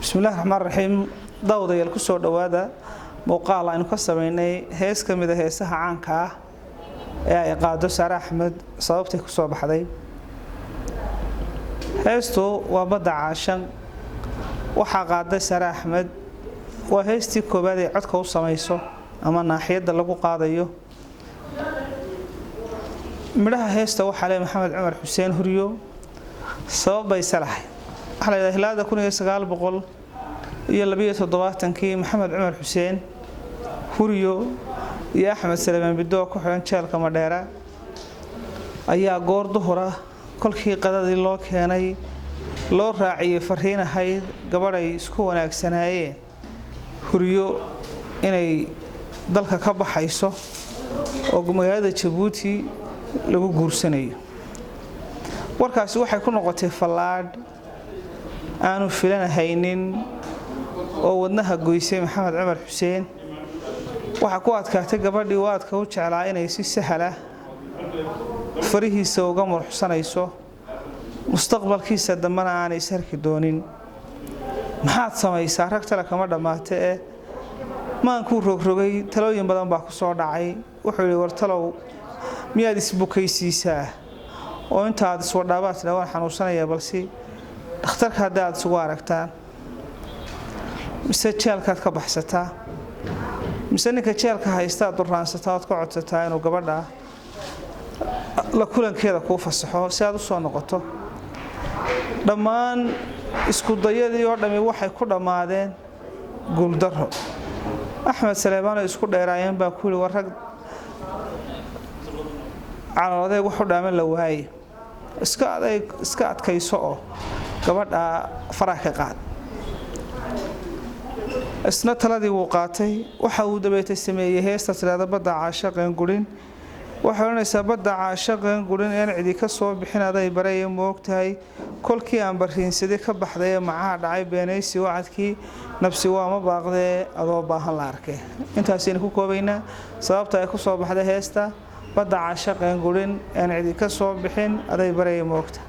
Bismillahi raxmaan raxiim. Daawadayaal, ku soo dhowaada muuqaal aynu ka sameynay hees ka mid a heesaha caanka ah ee ay qaado Saare Axmed. Sababtay ku soo baxday heestu waa Badda Caashan. Waxaa qaaday Saare Axmed. Waa heestii koowaad ee codka u samayso ama naaxiyadda lagu qaadayo. Midhaha heesta waxaa le Maxamed Cumar Xuseen Huryo. Sabab bay salahay. Waxaa la yidhaha hilaada 1972-kii Maxamed Cumar Xuseen Huryo iyo Axmed Salemaan Bidoo ku xidhan jeelka Madheera ayaa goor duhura, kolkii qadadii loo keenay, loo raaciyey fariin ahayd gabadhay isku wanaagsanaayeen Huryo inay dalka ka baxayso oo magaalada Jabuuti lagu guursanayo. Warkaasi waxay ku noqotay fallaadh aanu filanahaynin oo wadnaha goysay Maxamed Cumar Xuseen. Waxaa ku adkaatay gabadhii waadka u jeclaa inay si sahla farihiisa uga murxsanayso, mustaqbalkiisa dambena aanay isharki doonin. Maxaad samaysaa? Rag tale kama dhammaate eh maankuu rogrogay, talooyin badan baa ku soo dhacay. Wuxuu yidhi: "War talow, miyaad isbukaysiisaa oo intaad iswadhaabaad tidha waan xanuunsanayaa, balse dhakhtarka haddii aad isugu aragtaan? Mise jeelkaad ka baxsataa? Mise ninka jeelka haystaad duraansataa ood ka codsataa inuu gabadha la kulankeeda kuu fasaxo si aad u soo noqoto?" Dhammaan isku dayadii oo dhammi waxay ku dhammaadeen guuldaro. Axmed Saleebaanoo isku dheeraayeen baa ku yihi: "War rag calooladeeg waxu dhaaman la waaye, iska adayg, iska adkayso oo gabadha faraha ka qaad." Isna taladii wuu qaatay. Waxa uu dabeetay sameeyey heesta tidhahda Badda Caashaqeen Gurin. Waxay odhanaysaa: "Badda caashaqeen gurin een cidi ka soo bixin, aday baraya moogtahay. Kolkii aan bariinsaday ka baxday ee macaha dhacay beenaysi wacadkii, nabsi waa ma baaqdee adoo baahan la arkay." Intaasaynu ku koobaynaa sababta ay ku soo baxday heesta Badda Caashaqeen Gurin een cidi ka soo bixin, aday baraya moogta.